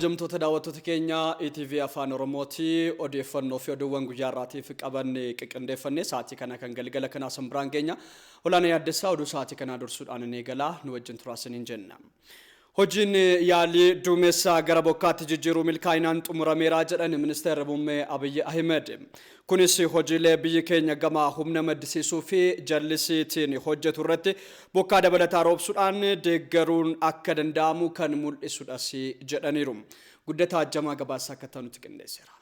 Kabajamtoota daawwattoota keenya ETV Afaan Oromooti odeeffannoo fi oduuwwan guyyaa har'aatiif qabanne qiqindeeffanne sa'aatii kana kan galgala kanaa sanbiraan geenya. Olaanaa Yaaddessaa oduu sa'aatii kanaa dursuudhaan ni eegala, nu wajjin turaa isiniin jenna. Hojiin yaalii duumessa gara bokkaatti jijjiiruu milkaa'inaan xumurameera jedhan Ministeerri Muummee Abiyyi Ahmed. Kunis hojiilee biyyi keenya gama humna maddisiisuu fi jallisiitiin hojjetu irratti bokkaa dabalataa roobsuudhaan deeggaruun akka danda'amu kan mul'isudhas jedhaniiru. Guddataa Ajjamaa gabaasa akka ta'utti qindeesseera.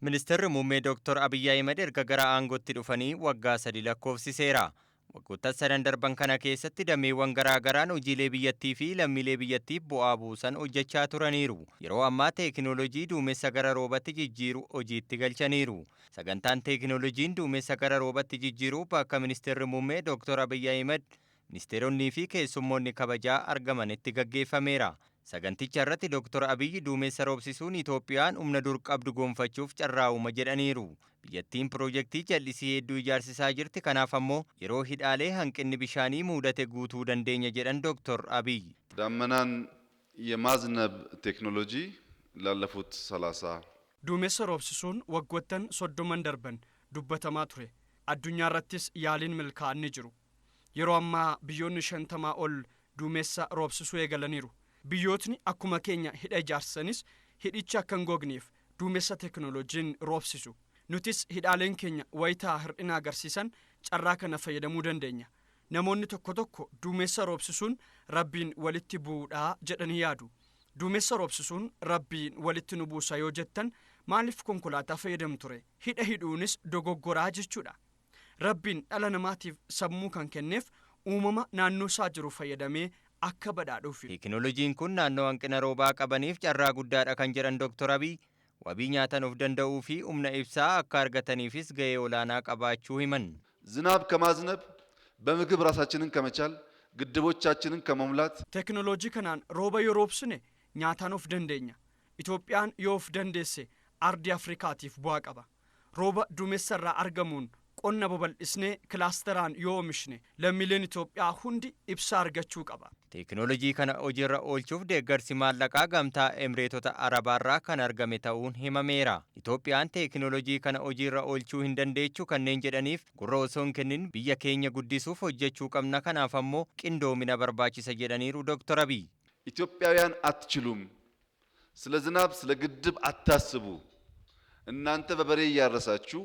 Ministeerri Muummee Dr. Abiyyi Ahmed erga gara aangootti dhufanii waggaa 3 lakkoofsiseera. Waggoota sadan darban kana keessatti dameewwan garaa garaan hojiilee biyyattii fi lammiilee biyyattiif bu'aa buusan hojjechaa turaniiru. Yeroo ammaa teekinooloojii duumessa gara roobatti jijjiiru hojiitti galchaniiru. Sagantaan teekinooloojiin duumessa gara roobatti jijjiiru bakka Ministeerri Muummee Dr. Abiyyi Ahmed, ministeeronnii fi keessummoonni kabajaa argamanitti gaggeeffameera. Saganticha irratti Dr. Abiyyi duumessa roobsisuun Itoophiyaan humna dur qabdu gonfachuuf carraa uuma jedhaniiru. Biyyattiin piroojeektii jallisii hedduu ijaarsisaa jirti. Kanaaf ammoo yeroo hidhaalee hanqinni bishaanii mudate guutuu dandeenya jedhan Dr. Abiyyi. ዳመናን የማዝነብ ቴክኖሎጂ ላለፉት 30 Duumessa roobsisuun waggoottan 30 darban dubbatamaa ture. Addunyaa irrattis yaaliin milkaa'an ni jiru. Yeroo ammaa biyyoonni 50 ol duumessa roobsisuu eegalaniiru. Biyyootni akkuma keenya hidha ijaarsanis hidhichi akka hin gogneef duumessa teekinooloojiin roobsisu. Nutis hidhaaleen keenya wayitaa hir'ina agarsiisan carraa kana fayyadamuu dandeenya. Namoonni tokko tokko duumessa roobsisuun rabbiin walitti bu'uudhaa jedhanii yaadu. Duumessa roobsisuun rabbiin walitti nu buusa yoo jettan maaliif konkolaataa fayyadamu ture? Hidha hidhuunis dogoggoraa jechuudha. Rabbiin dhala namaatiif sammuu kan kenneef uumama naannoo isaa jiru fayyadamee akka badhaadhuufi. Teekinooloojiin kun naannoo hanqina roobaa qabaniif carraa guddaadha kan jedhan Dr. Abiy wabii nyaatan of danda'uu fi humna ibsaa akka argataniifis ga'ee olaanaa qabaachuu himan. ዝናብ ከማዝነብ በምግብ ራሳችንን ከመቻል ግድቦቻችንን ከመሙላት Teekinooloojii kanaan rooba yoo roobsine nyaataan of dandeenya. Itoophiyaan yoo of dandeesse ardii Afrikaatiif bu'aa qaba. Rooba duumessa irraa argamuun qonna babal'isnee kilaasteraan yoo oomishne lammiileen Itoophiyaa hundi ibsaa argachuu qaba. Teekinooloojii kana hojiirra oolchuuf deeggarsi maallaqaa gamtaa Emireetota Arabaarraa kan argame ta'uun himameera. Itoophiyaan teekinooloojii kana hojiirra oolchuu hin dandeechu kanneen jedhaniif gurra osoo hin kennin biyya keenya guddisuuf hojjechuu qabna, kanaaf ammoo qindoomina barbaachisa jedhaniiru Dr. Abiy. ኢትዮጵያውያን አትችሉም፣ ስለ ዝናብ ስለ ግድብ አታስቡ፣ እናንተ በበሬ እያረሳችሁ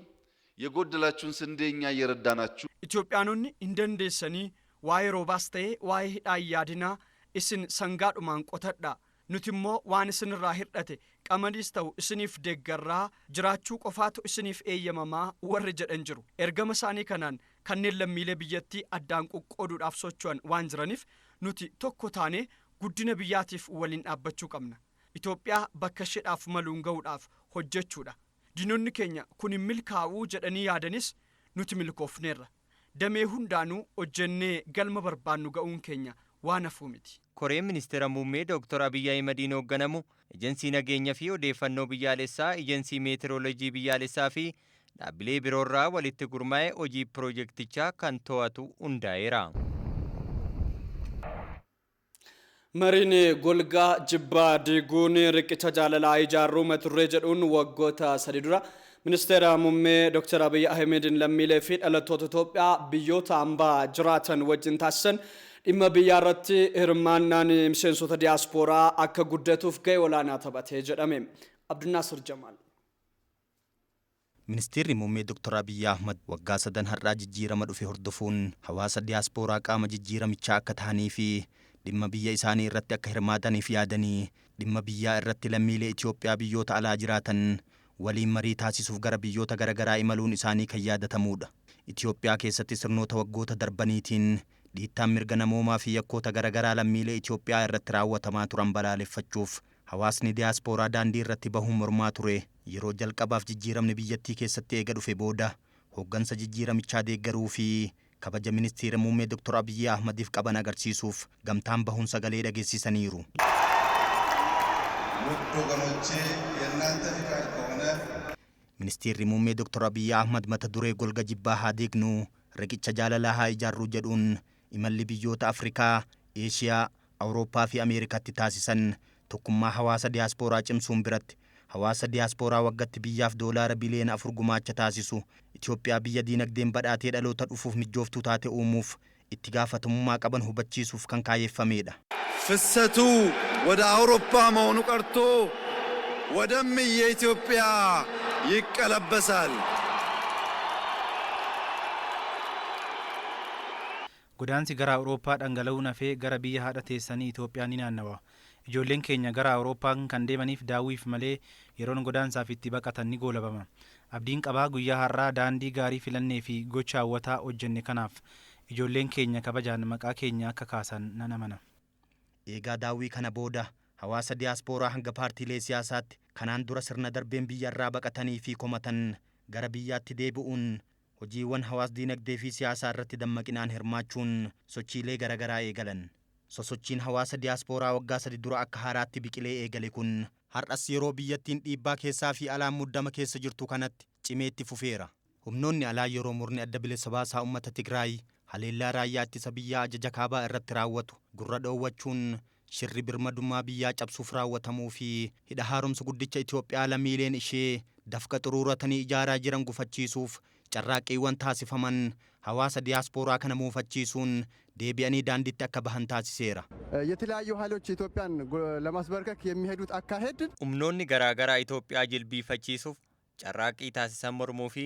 የጎደላችሁን ስንዴ እኛ እየረዳናችሁ Itoophiyaanonni hin dandeessanii, waa'ee roobaas ta'ee waa'ee hidhaa hin yaadinaa, isin sangaadhumaan qotadhaa. Nuti immoo waan isinirraa hir'ate qamadiis ta'u isiniif deeggarraa, jiraachuu qofaatu isiniif eeyyamamaa warri jedhan jiru. Ergama isaanii kanaan kanneen lammiilee biyyattii addaan qoqqooduudhaaf socho'an waan jiraniif nuti tokko taanee guddina biyyaatiif waliin dhaabbachuu qabna. Itoophiyaa bakka isheedhaaf maluun ga'uudhaaf hojjechuudha. Diinonni keenya kun hin milkaa'uu jedhanii yaadanis nuti milkoofneerra. Damee hundaanuu hojjennee galma barbaannu ga'uun keenya waan hafuu miti. Koreen Ministeera Muummee Dr. Abiyyi Ahimadiin hoogganamu Ejensii Nageenyaa fi Odeeffannoo Biyyaalessaa, Ejensii Meetirooloojii Biyyaalessaa fi dhaabbilee biroorraa walitti gurmaa'e hojii piroojeektichaa kan to'atu hundaa'eera. Mariin golgaa jibbaa diiguun riqicha jaalalaa ijaarruu mata duree jedhuun waggoota 3 dura Ministeera Muummee Dr. Abiyyi Ahimediin lammiilee fi dhalattoota Itoophiyaa biyyoota hambaa jiraatan wajjin taasisan dhimma biyyaa irratti hirmaannaan miseensota diyaaspooraa akka guddatuuf ga'ee olaanaa taphatee jedhame. Abdunnaasir Jamaal. Ministeerri Muummee Dr. Abiyyi Ahmad waggaa sadan har'aa jijjiirama dhufe hordofuun hawaasa diyaaspooraa qaama jijjiiramichaa akka ta'anii fi dhimma biyya isaanii irratti akka hirmaataniif yaadanii dhimma biyyaa irratti lammiilee Itoophiyaa biyyoota alaa jiraatan waliin marii taasisuuf gara biyyoota garaagaraa imaluun isaanii kan yaadatamudha. Itoophiyaa keessatti sirnoota waggoota darbaniitiin dhiittaan mirga namoomaa fi yakkoota garaagaraa lammiilee Itoophiyaa irratti raawwatamaa turan balaaleffachuuf hawaasni diyaaspooraa daandii irratti bahuun mormaa ture. Yeroo jalqabaaf jijjiiramni biyyattii keessatti eega dhufe booda hooggansa jijjiiramichaa deeggaruu fi kabaja Ministeera Muummee Dr. Abiyyi Ahmadiif qaban agarsiisuuf gamtaan bahuun sagalee dhageessisaniiru. ውድ ወገኖቼ የእናንተ ፍቃድ ከሆነ Ministeerri Muummee Dr. Abiyyi Ahmad mata duree golga jibbaa haa diignu, riqicha jaalalaa haa ijaarru jedhuun imalli biyyoota Afrikaa, Eeshiyaa, Awurooppaa fi Ameerikaatti taasisan tokkummaa hawaasa diyaaspooraa cimsuun biratti hawaasa diyaaspooraa waggatti biyyaaf doolaara biliyoona 4 gumaacha taasisu, Itoophiyaa biyya diinagdeen badhaatee dhaloota dhufuuf mijooftuu taate uumuuf itti gaafatamummaa qaban hubachiisuuf kan kaayeffameedha. ፍሰቱ ወደ አውሮፓ መሆኑ ቀርቶ ወደምየ ኢትዮጵያ ይቀለበሳል። Godaansi gara Awurooppaa dhangala'uun hafee gara biyya haadha teessanii Itoophiyaa ni naannawa. Ijoolleen keenya gara Awurooppaa kan deemaniif daawwiif malee yeroon godaansaaf itti baqatan ni goolabama. Abdiin qabaa guyyaa har'aa daandii gaarii filannee fi gocha hawwataa hojjenne kanaaf ijoolleen keenya kabajaan maqaa keenya akka kaasan nan amana. Eegaa daawwii kana booda hawaasa diyaaspooraa hanga paartiilee siyaasaatti kanaan dura sirna darbeen biyya irraa baqatanii fi komatan gara biyyaatti deebi'uun hojiiwwan hawaas diinagdee fi siyaasaa irratti dammaqinaan hirmaachuun sochiilee garaagaraa eegalan. Sosochiin hawaasa diyaaspooraa waggaa 3 dura akka haaraatti biqilee eegale kun har'as yeroo biyyattiin dhiibbaa keessaa fi alaan muddama keessa jirtu kanatti cimee itti fufeera. Humnoonni alaa yeroo murni Adda Bilisa Baasaa Uummata Tigraay haleellaa raayyaa ittisa biyyaa ajaja kaabaa irratti raawwatu gurra dhoowwachuun shirri birmadummaa biyyaa cabsuuf raawwatamuu fi hidha haaromsa guddicha Itoophiyaa lammiileen ishee dafqa xuruuratanii ijaaraa jiran gufachiisuuf carraaqqiiwwan taasifaman hawaasa diyaaspooraa kana muufachiisuun deebi'anii daandiitti akka bahan taasiseera. የተለያዩ ኃይሎች ኢትዮጵያን ለማስበርከክ የሚሄዱት አካሄድ Humnoonni garaagaraa Itoophiyaa jilbiifachiisuuf carraaqqii taasisan mormuu fi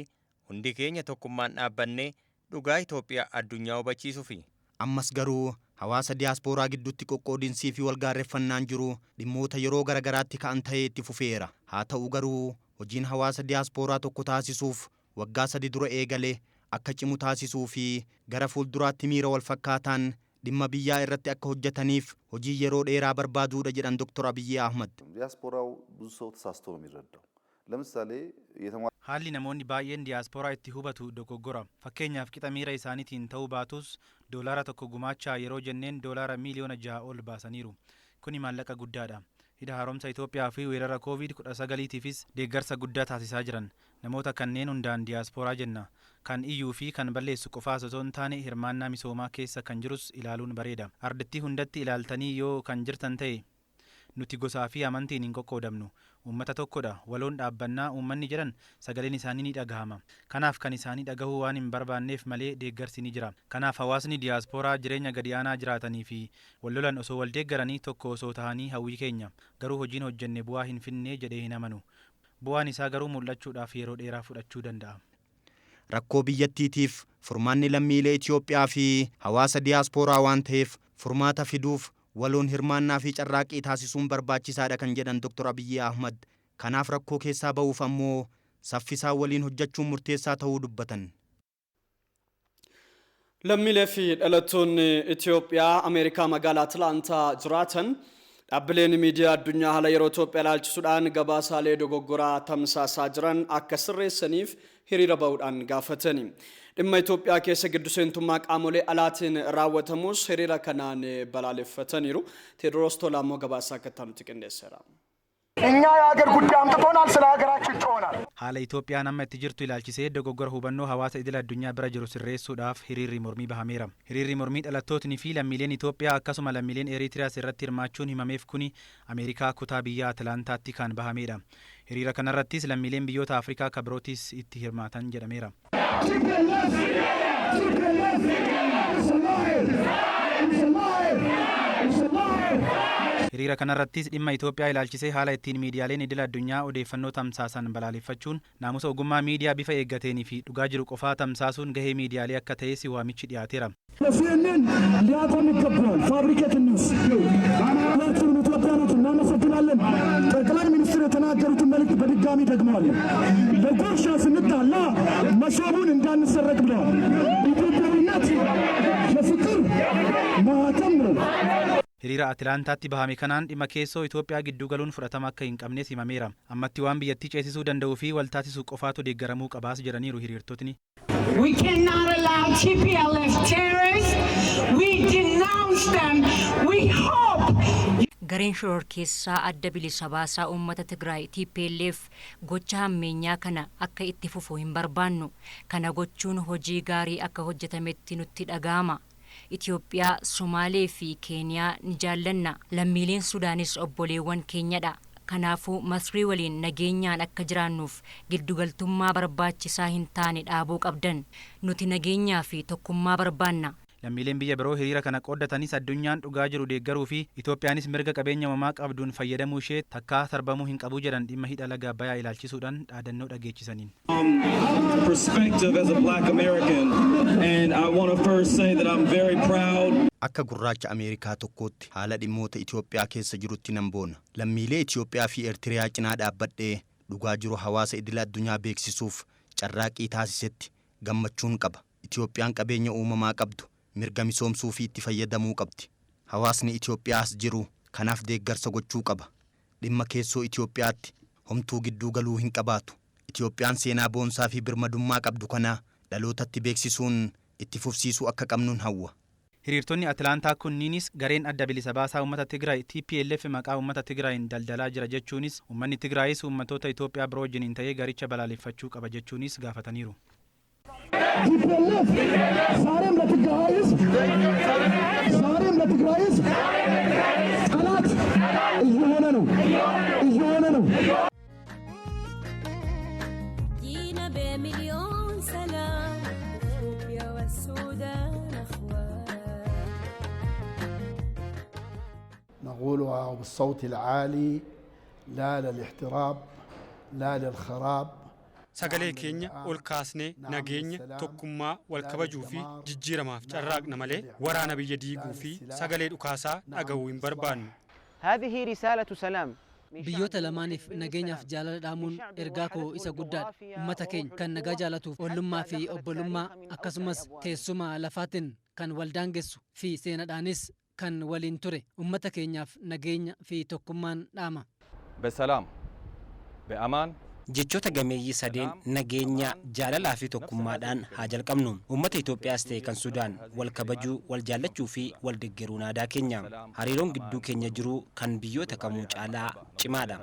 hundi keenya tokkummaan dhaabbannee dhugaa Itoophiyaa addunyaa hubachiisuufi. Ammas garuu hawaasa diyaaspooraa gidduutti qoqqoodinsii fi walgaarreffannaan jiru dhimmoota yeroo garagaraatti ka'an ta'ee itti fufeera. Haa ta'u garuu hojiin hawaasa diyaaspooraa tokko taasisuuf waggaa 3 dura eegale akka cimu taasisuu fi gara fuulduraatti miira wal fakkaataan dhimma biyyaa irratti akka hojjetaniif hojii yeroo dheeraa barbaaduudha jedhan Dr. Abiyyi Ahmad. ዲያስፖራው ብዙ ሰው ተሳስቶ ነው የሚረዳው። ለምሳሌ የተሟላ Haalli namoonni baay'een diyaaspooraa itti hubatu dogoggora. Fakkeenyaaf qixa miira isaaniitiin ta'uu baatus doolaara 1 gumaachaa yeroo jenneen doolaara miiliyoona 6 ol baasaniiru. Kuni maallaqa guddaadha. Hidha haaromsa Itoophiyaa fi weerara Koovid-19tiifis deeggarsa guddaa taasisaa jiran. Namoota kanneen hundaan diyaaspooraa jenna. Kan iyyuu fi kan balleessu qofaas osoo hin taane hirmaannaa misoomaa keessa kan jirus ilaaluun bareeda. Ardittii hundatti ilaaltanii yoo kan jirtan ta'e nuti gosaa fi amantiin hin qoqqoodamnu. Uummata tokkodha. Waloon dhaabbannaa uummanni jedhan sagaleen isaanii ni dhagahama. Kanaaf kan isaanii dhagahuu waan hin barbaanneef malee deeggarsi ni jira. Kanaaf hawaasni diyaaspooraa jireenya gadi aanaa jiraatanii fi wal lolan osoo wal deeggaranii tokko osoo tahanii hawwii keenya. Garuu hojiin hojjenne bu'aa hin finne jedhee hin amanu. Bu'aan isaa garuu mul'achuudhaaf yeroo dheeraa fudhachuu danda'a. Rakkoo biyyattiitiif furmaanni lammiilee Itoophiyaa fi hawaasa diyaaspooraa waan ta'eef furmaata fiduuf waloon hirmaannaa fi carraaqqii taasisuun barbaachisaadha kan jedhan Dr. Abiyyi Ahmad. Kanaaf rakkoo keessaa ba'uuf ammoo saffisaan waliin hojjechuun murteessaa ta'uu dubbatan. Lammiilee fi dhalattoonni Itoophiyaa Ameerikaa magaalaa Atlaantaa jiraatan dhaabbileen miidiyaa addunyaa haala yeroo Itoophiyaa ilaalchisuudhaan gabaasaalee dogoggoraa tamsaasaa jiran akka sirreessaniif hiriira ba'uudhaan gaafatani. Dhimma Itoophiyaa keessa giddu seentummaa qaamolee alaatiin raawwatamus hiriira kanaan balaaleffataniiru. Teediroos Tolaa immoo gabaasaa akka nuti qindeesseera. እኛ የሀገር ጉዳይ አምጥቶናል። ስለ ሀገራችን ጮሆናል። Haala Itoophiyaan amma itti jirtu ilaalchisee dogoggora hubannoo hawaasa idil addunyaa bira jiru sirreessuudhaaf hiriirri mormii bahameera. Hiriirri mormii dhalattootni fi lammiileen Itoophiyaa akkasuma lammiileen Eritiriyaas irratti hirmaachuun himameef kuni Ameerikaa kutaa biyya Atlaantaatti kan bahameedha. Hiriira kanarrattis lammiileen biyyoota Afrikaa kabirootis itti hirmaatan jedhameera. TPLF! TPLF! It's alive! It's alive! It's alive! Hiriira kanarrattis dhimma Itoophiyaa ilaalchisee haala ittiin miidiyaaleen idil addunyaa odeeffannoo tamsaasan balaaleffachuun naamusa ogummaa miidiyaa bifa eeggateenii fi dhugaa jiru qofaa tamsaasuun gahee miidiyaalee akka ta'es waamichi dhiyaateera. ሲኤንኤን ሊያቆም ይገባዋል። Fabricated news ሁላችሁንም ኢትዮጵያኖች እናመሰግናለን። ጠቅላይ ሚኒስትር የተናገሩትን መልእክት በድጋሚ ደግመዋል። ለጉርሻ ስንጣላ መሶቡን እንዳንሰረቅ ብለዋል። ኢትዮጵያዊነት የፍቅር ማህተም ነው። Hiriira Atilaantaatti bahame kanaan dhimma keessoo Itoophiyaa gidduu galuun fudhatama akka hin qabnes himameera. Ammatti waan biyyattii ceesisuu danda'uu fi wal taasisuu qofaatu deeggaramuu qabaas jedhaniiru hiriirtotni. We cannot allow TPLF terrorists. We denounce them. We hope Gareen shororkeessaa Adda Bilisa Baasaa Uummata Tigraay TPLF gocha hammeenyaa kana akka itti fufu hin barbaannu. Kana gochuun hojii gaarii akka hojjetametti nutti dhaga'ama. Itoophiyaa, Somaalee fi Keeniyaa ni jaallanna. Lammiileen Sudaanis obboleewwan keenyadha. Kanaafuu Masrii waliin nageenyaan akka jiraannuuf giddugaltummaa barbaachisaa hin taane dhaabuu qabdan. Nuti nageenyaa fi tokkummaa barbaanna. Lammiileen biyya biroo hiriira kana qooddatanis addunyaan dhugaa jiru deeggaruu fi Itoophiyaanis mirga qabeenya uumamaa qabduun fayyadamuu ishee takkaa sarbamuu hin qabu jedhan dhimma hidha laga Abbayyaa ilaalchisuudhaan dhaadannoo dhageechisaniin. Perspective as a Black American, and I want to first say that I'm very proud. Akka gurraacha Ameerikaa tokkootti haala dhimmoota Itoophiyaa keessa jirutti nan boona. Lammiilee Itoophiyaa fi Eertiriyaa cinaa dhaabbadhee dhugaa jiru hawaasa idila addunyaa beeksisuuf carraaqqii taasisetti gammachuun qaba. Itoophiyaan qabeenya uumamaa qabdu mirga misoomsuu fi itti fayyadamuu qabdi. Hawaasni Itoophiyaas jiru kanaaf deeggarsa gochuu qaba. Dhimma keessoo Itoophiyaatti homtuu gidduu galuu hin qabaatu. Itoophiyaan seenaa boonsaa fi birmadummaa qabdu kana dhalootatti beeksisuun itti fufsiisuu akka qabnuun hawwa. Hiriirtonni Atilaantaa kunniinis gareen Adda Bilisa Baasaa Uummata Tigraay TPLF maqaa uummata Tigraayin daldalaa jira jechuunis uummanni Tigraayis uummattoota Itoophiyaa biroo wajjiniin ta'ee garicha balaaleffachuu qaba jechuunis gaafataniiru. TPLF ዛሬም ለትግራይ ህዝብ ዛሬም ለትግራይ ህዝብ ጠላት እየሆነ ነው እየሆነ ነው። جينا بمليون سلام، إثيوبيا والسودان أخوان. نقولها بالصوت العالي: لا للاحتراب، لا للخراب. Sagalee keenya ol kaasnee nageenya, tokkummaa, wal kabajuu fi jijjiiramaaf carraaqna malee waraana biyya diiguu fi sagalee dhukaasaa dhaga'uu hin barbaannu. هذه رسالة سلام. Biyyoota lamaaniif nageenyaaf jaalala dhaamuun ergaa koo isa guddaadha. Uummata keenya kan nagaa jaalatuuf ollummaa fi obbolummaa akkasumas teessuma lafaatiin kan wal daangessu fi seenaadhaanis kan waliin ture uummata keenyaaf nageenya fi tokkummaan dhaama. በሰላም በአማን Jechoota gameeyyii sadeen nageenya, jaalalaa fi tokkummaadhaan haa jalqabnu. Uummata Itoophiyaas ta'e kan Sudaan wal kabajuu, wal jaallachuu fi wal deeggaruun aadaa keenya. Hariiroon gidduu keenya jiru kan biyyoota kamuu caalaa cimaadha.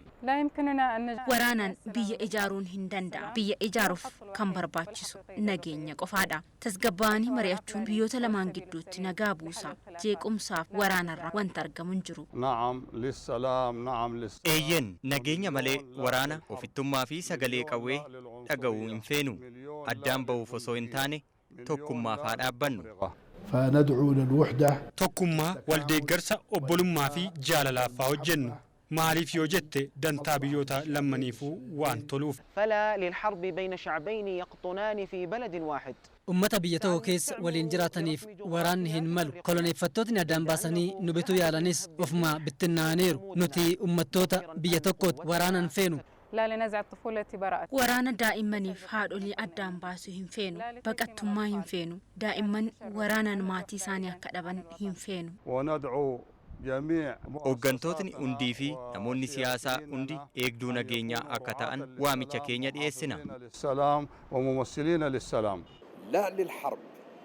Waraanaan biyya ijaaruun hin danda'amu. Biyya ijaaruuf kan barbaachisu nageenya qofaadha. Tasgabbaa'anii mari'achuun biyyoota lamaan gidduutti nagaa buusa. Jeequmsaaf waraanarraa wanta argamu hin jiru. نعم للسلام، نعم للسلام. Eeyyeen, nageenya malee waraana, ofittummaa fi sagalee qawwee dhaga'uu hin feenu. Addaan ba'uuf osoo hin taane tokkummaaf haa dhaabbannu. فندعو للوحدة. Tokkummaa, wal deeggarsa, obbolummaa fi jaalalaaf haa hojjennu. Maaliif yoo jette, dantaa biyyoota lammaniifuu waan toluuf. فلا للحرب بين شعبين يقطنان في بلد واحد. Uummata biyya tokko keessa waliin jiraataniif waraanni hin malu. Koloneeffattootni addaan baasanii nu bituu yaalanis ofuma bittinnaa'aniiru. Nuti uummattoota biyya tokkooti, waraana hin feenu. لا لنزع الطفولة براءة. Waraana daa'immaniif haadholii addaan baasuu hin feenu. Baqattummaa hin feenu. Daa'imman waraanaan maatii isaanii akka dhaban hin feenu. وندعو جميع Hooggantootni hundii fi namoonni siyaasaa hundi eegduu nageenyaa akka ta'an waamicha keenya dhiyeessina. للسلام وممثلين للسلام. لا للحرب.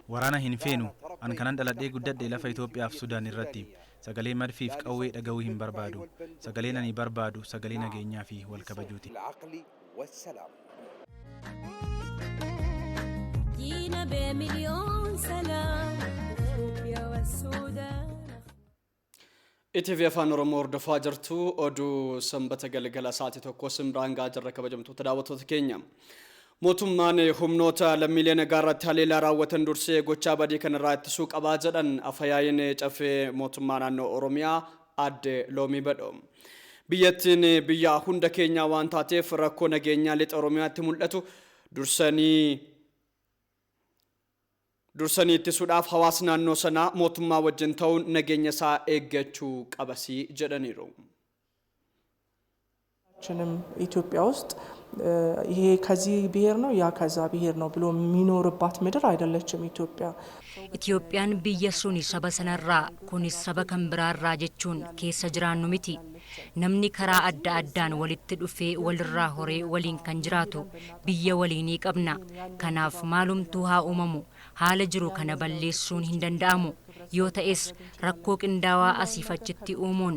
Waraana hin feenu. An kanan dhaladhee guddadhe lafa Itoophiyaaf Sudaan irratti. Sagalee madfiif qawwee dhaga'uu hin barbaadu. Sagaleen ani barbaadu sagalee nageenyaa fi wal kabajuuti. العقل والسلام. جينا بمليون سلام، إثيوبيا والسودان. ETV Afaan Oromoo hordofaa jirtu. Oduu sanbata galgala sa'aatii 1 simbiraan gahaa jirra, kabajamtoota daawwattoota keenya. Mootummaan humnoota lammiilee nagaa irratti haleellaa raawwatan dursee gochaa badii kanarraa ittisuu qabaa jedhan afayaayin caffee mootummaa naannoo Oromiyaa aadde Loomii Badhoo. Biyyattiin biyya hunda keenyaa waan taateef rakkoo nageenyaa lixa Oromiyaatti mul'atu dursanii ittisuudhaaf hawaasni naannoo sanaa mootummaa wajjin ta'uun nageenya isaa eeggachuu qabasii jedhaniiru. ችንም ኢትዮጵያ ውስጥ ይሄ ከዚህ ብሔር ነው ያ ከዛ ብሔር ነው ብሎ የሚኖርባት ምድር አይደለችም ኢትዮጵያ። Itoophiyaan biyya suni saba sanarraa kunis saba kan biraarraa jechuun keessa jiraannu miti. Namni karaa adda addaan walitti dhufee walirraa horee waliin kan jiraatu biyya waliinii qabna. Kanaaf maalumtuu haa uumamu, haala jiru kana balleessuun hin danda'amu. Yoo ta'es rakkoo qindaawaa asiif achitti uumuun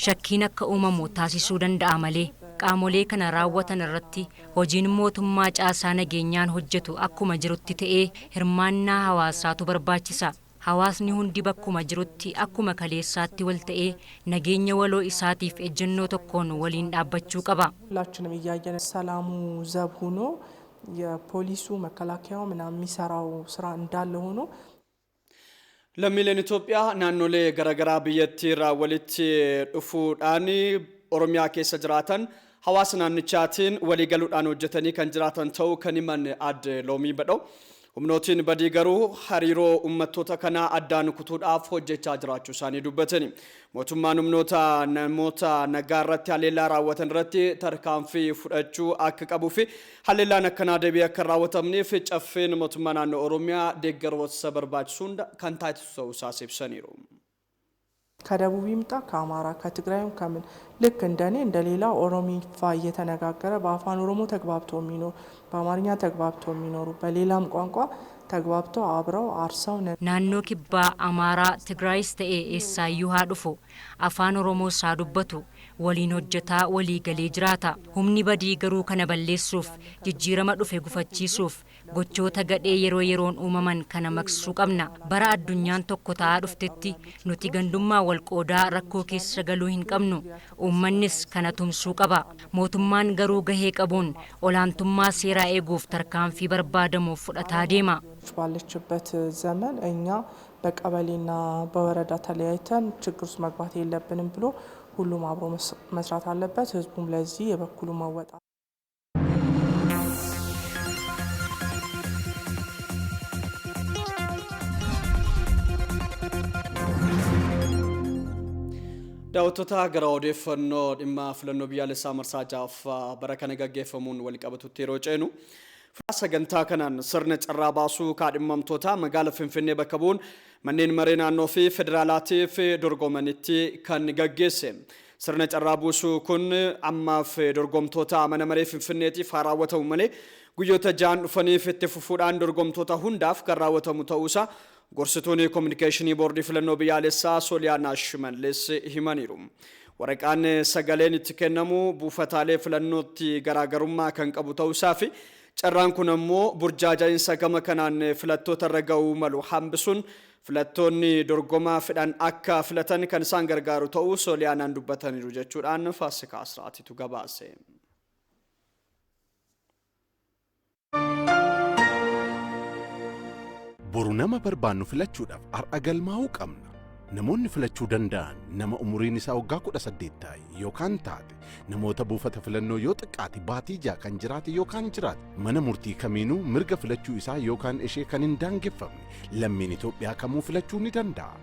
shakkiin akka uumamu taasisuu danda'a malee qaamolee kana raawwatan irratti hojiin mootummaa caasaa nageenyaan hojjetu akkuma jirutti ta'ee hirmaannaa hawaasaatu barbaachisa. Hawaasni hundi bakkuma jirutti akkuma kaleessaatti wal ta'ee nageenya waloo isaatiif ejjennoo tokkoon waliin dhaabbachuu qaba. ሁላችንም እያየን ሰላሙ ዘብ ሆኖ የፖሊሱ መከላከያው ምናምን የሚሰራው ስራ እንዳለ ሆኖ Lammiileen Itoophiyaa naannolee garaagaraa biyyattii irraa walitti dhufuudhaan Oromiyaa keessa jiraatan hawaasa naannichaatiin waliigaluudhaan hojjetanii kan jiraatan ta'uu kan himan Aadde Loomii Badhoo. Humnootiin badii garuu hariiroo uummattoota kanaa addaan kutuudhaaf hojjechaa jiraachuu isaanii dubbatani. Mootummaan humnoota namoota nagaa irratti haleellaa raawwatan irratti tarkaanfii fudhachuu akka qabuu fi haleellaan akkanaa deebi'ee akka hin raawwatamneef caffeen mootummaa naannoo Oromiyaa deeggarsa barbaachisu hunda kan taasisu ta'uu isaas ibsaniiru. ከደቡብ ይምጣ ከአማራ ከትግራይም ከምን ልክ እንደኔ እንደሌላ ኦሮሚፋ እየተነጋገረ በአፋን ኦሮሞ ተግባብቶ የሚኖር በአማርኛ ተግባብቶ የሚኖሩ በሌላም ቋንቋ ተግባብተው አብረው አርሰው Naannoo kibbaa Amaaraa Tigraayis ta'e eessaayyuu haa dhufu afaan Oromoos haa dubbatu waliin hojjetaa walii galee jiraata. Humni badii garuu kana balleessuuf jijjiirama dhufe gufachiisuuf gochoota gadhee yeroo yeroon uumaman kana maqsuu qabna. Bara addunyaan tokko ta'aa dhuftetti nuti gandummaa wal qoodaa rakkoo keessa galuu hin qabnu. Uummannis kana tumsuu qaba. Mootummaan garuu gahee qabuun olaantummaa seeraa eeguuf tarkaanfii barbaadamu fudhataa deema. ባለችበት ዘመን እኛ በቀበሌና በወረዳ ተለያይተን ችግር ውስጥ መግባት የለብንም ብሎ ሁሉም አብሮ መስራት አለበት። ህዝቡም ለዚህ የበኩሉ መወጣት Daawwattoota gara odeeffannoo dhimma filannoo biyyaalessaa marsaa ja'affaa bara kana gaggeeffamuun wal qabatutti yeroo ceenu sagantaa kanaan sirna carraa baasuu kaadhimamtoota magaala Finfinnee bakka bu'uun manneen maree naannoo fi federaalaatiif dorgomanitti kan gaggeesse. Sirna carraa buusuu kun ammaaf dorgomtoota mana maree Finfinneetiif haa raawwatamu malee guyyoota ja'an dhufaniif itti fufuudhaan dorgomtoota hundaaf kan raawwatamu ta'uusaa gorsituun kominikeeshinii boordii filannoo biyyaalessaa Sooliyaanaa Shimallis himaniiru. Waraqaan sagaleen itti kennamu buufataalee filannootti garaagarummaa kan qabu ta'uusaa fi carraan kun ammoo burjaaja'iinsa gama kanaan filattoota irra ga'uu malu hambisuun filattoonni dorgomaa fedhan akka filatan kan isaan gargaaru ta'uu Sooliyaanaan dubbataniiru jechuudhaan Faasikaa Asraatitu gabaase. Boru nama barbaannu filachuudhaaf har'a galmaa'uu qabna. Namoonni filachuu danda'an nama umuriin isaa waggaa 18 ta'e yookaan taate, namoota buufata filannoo yoo xiqqaate baatii 6 kan jiraate yookaan jiraate, mana murtii kamiinuu mirga filachuu isaa yookaan ishee kan hin daangeffamne lammiin Itoophiyaa kamuu filachuu ni danda'a.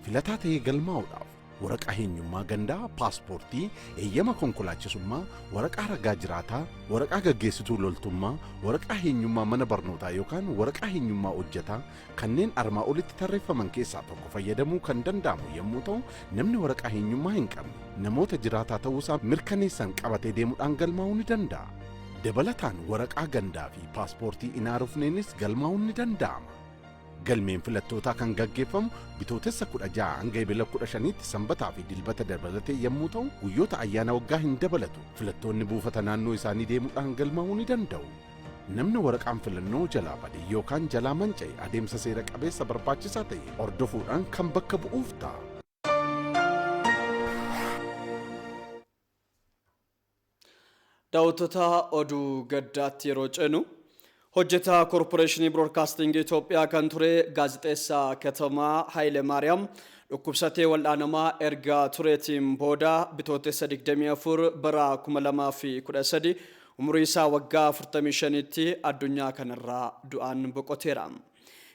Filataa ta'ee galmaa'uudhaaf waraqaa eenyummaa gandaa, paaspoortii, eeyyama konkolaachisummaa, waraqaa ragaa jiraataa, waraqaa gaggeessituu loltummaa, waraqaa eenyummaa mana barnootaa yookaan waraqaa eenyummaa hojjetaa kanneen armaa olitti tarreeffaman keessaa tokko fayyadamuu kan danda'amu yommuu ta'u, namni waraqaa eenyummaa hin qabne namoota jiraataa ta'uusaa mirkaneessan qabatee deemuudhaan galmaa'uu ni danda'a. Dabalataan waraqaa gandaa fi paaspoortii hin haarofneenis galmaa'uun ni danda'ama. Galmeen filattootaa kan gaggeeffamu bitootessa 16 hanga ebila 15tti sanbataa fi dilbata dabalatee yommuu ta'u, guyyoota ayyaana waggaa hin dabalatu. Filattoonni buufata naannoo isaanii deemuudhaan galmaa'uu ni danda'u. Namni waraqaan filannoo jalaa bade yookaan jalaa manca'e adeemsa seera qabeessa barbaachisaa ta'e hordofuudhaan kan bakka bu'uuf ta'a. Daawwattoota oduu gaddaatti yeroo ceenu hojjetaa koorporeeshinii biroodkaastingii Itoophiyaa kan ture gaazexeessaa Katamaa Haayile Maariyaam dhukkubsatee wal'aanamaa erga tureetiin booda bitootessa 24 bara 2013 umurii isaa waggaa 45tti addunyaa kanarraa du'aan boqoteera.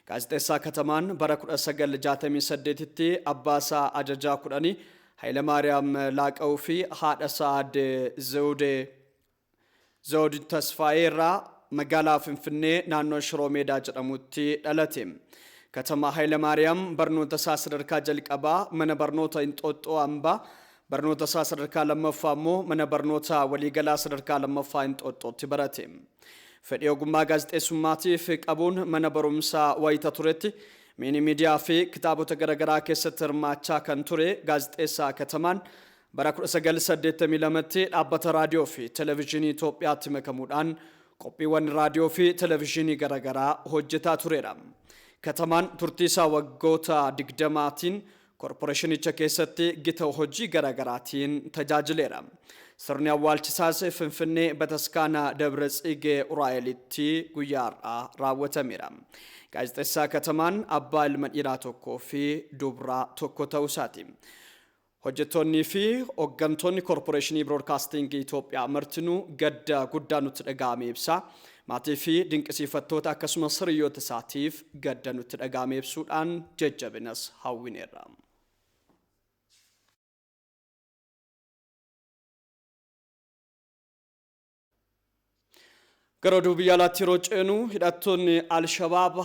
Gaazexeessaa Katamaan bara 1968tti abbaasaa ajajaa 10 Haayile Maariyaam Laaqa'uu fi haadha isaa aadde Zawudii Tasfaayee irraa magaalaa Finfinnee naannoo Shiroo Meedaa jedhamutti dhalate. Katamaa Haayilemaariyaam barnoota isaa sadarkaa jalqabaa mana barnoota Inxooxxoo Ambaa, barnoota isaa sadarkaa lammaffaa immoo mana barnoota waliigalaa sadarkaa lammaffaa Inxooxxootti barate. Fedhii ogummaa gaazexeessummaatiif qabuun mana barumsaa wayita turetti miini miidiyaa fi kitaabota garaagaraa keessatti hirmaachaa kan ture gaazexeessaa Katamaan bara 1982tti dhaabbata raadiyoo fi televezyiinii Itoophiyaatti makamuudhaan qophiiwwan raadiyoo fi televezyiinii garaagaraa hojjetaa tureera. Katamaan turtii isaa waggoota 20tiin korporeeshinicha keessatti gita hojii garaagaraatiin tajaajileera. Sirni awwaalchisaas Finfinnee Bataskaana Dabra Tsigee Uraa'elitti guyyaa har'aa raawwatameera. Gaazexeessaa Katamaan abbaa ilma dhiiraa tokkoo fi dubraa tokko ta'uu isaati. Hojjettoonnii fi hooggantoonni Korporeeshinii Biroodkaastingii Itoophiyaa martinuu gadda guddaa nutti dhaga'ame ibsa. Maatii fi dinqisiifattoota akkasumas hiriyoota isaatiif gadda nutti dhaga'ame ibsuudhaan jajjabinas hawwineerra. Gara oduu biyya alaatti yeroo ceenu, hidhattoonni Alshabaab